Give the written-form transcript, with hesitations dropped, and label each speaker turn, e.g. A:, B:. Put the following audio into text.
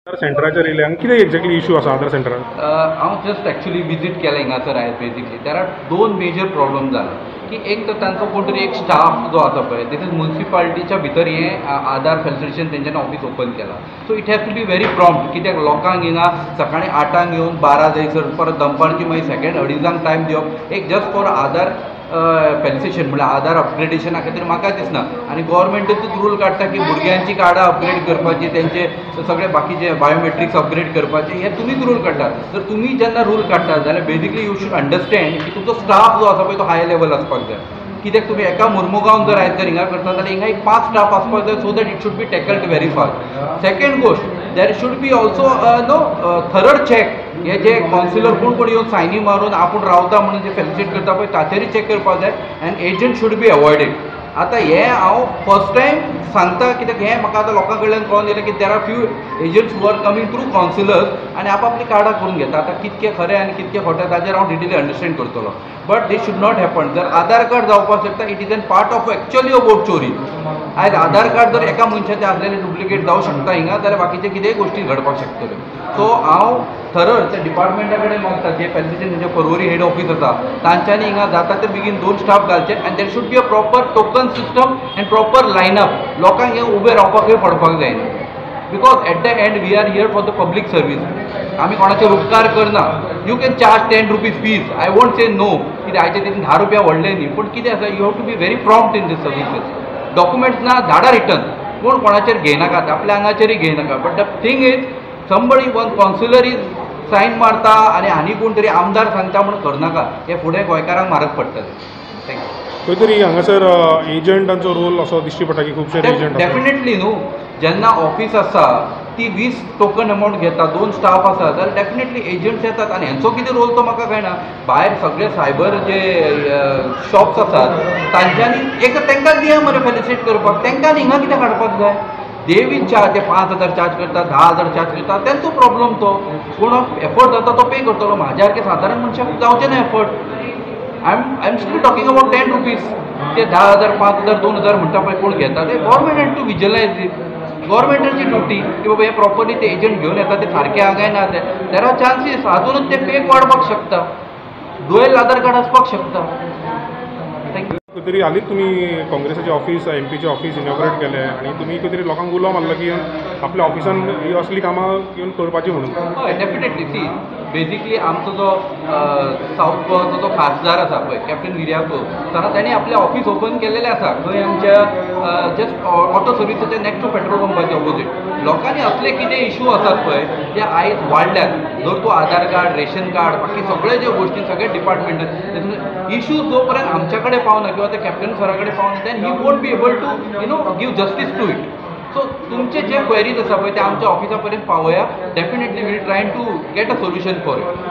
A: सेंटराचेर येयले आनी कितें एक्झॅक्टली इशू आसा आधार सेंटरार?
B: हांव जस्ट एक्चुली विजीट केलें हिंगासर आयज. बेजिकली there are दोन मेजर प्रॉब्लम जाले की एक तर तांचो कोण तरी एक स्टाफ जो आसा पळय, this is मुन्सिपालिटीच्या भितर हें आधार फेसिलिटेशन तेंच्यांनी ऑफिस ओपन केलां. So it has to be very prompt, कित्याक लोकांक हिंगा सकाळीं 8 येवन 12 जायसर परत दनपारची मागीर सेकेंड 2:30 टायम दिवप एक जस्ट फॉर आधार फेलिसिटेशन म्हणल्यार आधार अपग्रेडेशना खातीर म्हाका दिसना. आनी गोवोरमेंटूच रूल काडटा की भुरग्यांची कार्डां अपग्रेड करपाची, तेंचे सगळे बाकीचे बायोमेट्रिक्स अपग्रेड करपाचे, हे तुमीच रूल काडटात. तर तुमी जेन्ना रूल काडटात जाल्यार बेजिकली you should understand की तुमचो स्टाफ जो आसा पळय तो हाय लेवल आसपाक जाय. कित्याक तुमी एका मुर्मुगांव जर आयज जर हिंगा करता जाल्यार हिंगा एक 5 स्टाफ आसपाक जाय, so that it should be tackled very fast. Second गोश्ट, there should be also no thorough check. हे जे कावन्सिलर कोण कोण येवन सायनी मारून आपूण रावता म्हणून जे फेलिसिटेट करता पळय ताचेरूय चॅक करपाक जाय and agent should be avoided. आतां हें हांव फर्स्ट टायम सांगता कित्याक हें म्हाका आतां लोकां कडल्यान कळोन येयलें की there are few agents who are coming through councillors आनी आपआपलीं कार्डां करून घेता. आतां कितकें खरें आनी कितकें खोटें ताचेर हांव डिटेली अंडरस्टँड करतलो, but this should not happen. जर आधार कार्ड जावपाक शकता, it is an part of actually a vote चोरी. आयज आधार कार्ड जर एका मनशाचें आसलेलें डुप्लिकेट जावं शकता हिंगा जाल्यार बाकीचे कितेंय गोश्टी घडपाक शकतल्यो. सो हांव थरर त्या डिपार्टमेंटा कडेन मागता, जे फेसिलिटेशन तेंचे पर्वरी हेड ऑफिस आसा तांच्यांनी हिंगा जाता ते बेगीन 2 स्टाफ घालचे and there should be a proper token system and proper lineup. लोकांक हें उबें रावपाकूय पडपाक जायना, because at the end we are here for the public service. आमी कोणाचेर उपकार करना. You can charge 10 rupees fees, I won't say no, कित्याक आयचे तितून 10 रुपया व्हडले न्ही, पूण कितें आसा, you have to be very prompt in this services. Documents ना धाडा रिटर्न, कोण कोणाचेर घेयनाकात, आपल्या आंगाचेरूय घेयनाका. But the thing is somebody one councillor is sign मारता आनी आनी कोण तरी आमदार सांगता म्हूण करनाका, हें फुडें गोंयकारांक म्हारग पडटलें. Thank you.
A: खंय तरी हांगासर एजंटांचो रोल असो दिश्टी पडटा की खुबशे एजंट
B: डेफिनेटली न्हू, जेन्ना ऑफिस आसा ती 20 टोकन अमावंट घेता, 2 स्टाफ आसा जाल्यार डेफिनेटली एजंट्स येतात आनी हेंचो कितें रोल तो म्हाका कळना. भायर सगळे सायबर जे शॉप्स आसात तांच्यांनी एक तांकां दिया मरे फेलिसिटेट करपाक, तांकां हिंगा कितें हाडपाक जाय. They will charge, ते 5,000 चार्ज करता, 10,000 चार्ज करता, तेंचो प्रॉब्लम तो. कोण एफर्ट जाता तो पे करतलो, म्हाज्या सारके सादारण मनशाक जावचें ना effort. I am still talking about 10 rupees. ते 10,000, 5,000, 2,000 म्हणटा पळय कोण घेता ते government had to visualise it. गव्हर्मेंटाची duty की बाबा हे प्रॉपरली ते एजंट घेवन येता ते सारके आगाय ना, ते there are chances हातूनच ते फेक वाडपाक शकता, डुएल आधार कार्ड आसपाक शकता. Thank you.
A: खंय तरी हालींच तुमी काँग्रेसाचें ऑफिस, एमपीचें ऑफिस इनॉग्रेट केलें आनी तुमी खंय तरी लोकांक उलो मारलो की आपल्या ऑफिसान ही असलीं कामां येवन करपाचीं म्हणून.
B: हय, डेफिनेटली. सी बेजिकली आमचो जो सावथ गोवाचो जो खासदार आसा पळय कॅप्टन विर्यातो सर, तांणी आपलें ऑफिस ओपन केलेलें आसा खंय आमच्या जस्ट ऑटो सर्विसाच्या नेक्स्ट टू पेट्रोल पंपाच्या ऑपोजीट. लोकांनी असले कितें इशू आसात पळय ते आयज वाडल्यात. जर तूं आधार कार्ड, रेशन कार्ड, बाकी सगळे ज्यो गोश्टी सगळे डिपार्टमेंटान इशू जो पर्यंत आमच्या कडेन पावना किंवा त्या कॅप्टन सरा कडेन पावना, then he won't be able to you know give justice to it. So तुमचे जे क्वेरीज आसा पळय ते आमच्या ऑफिसा पर्यंत पावया, definitely we'll try to get a solution for it.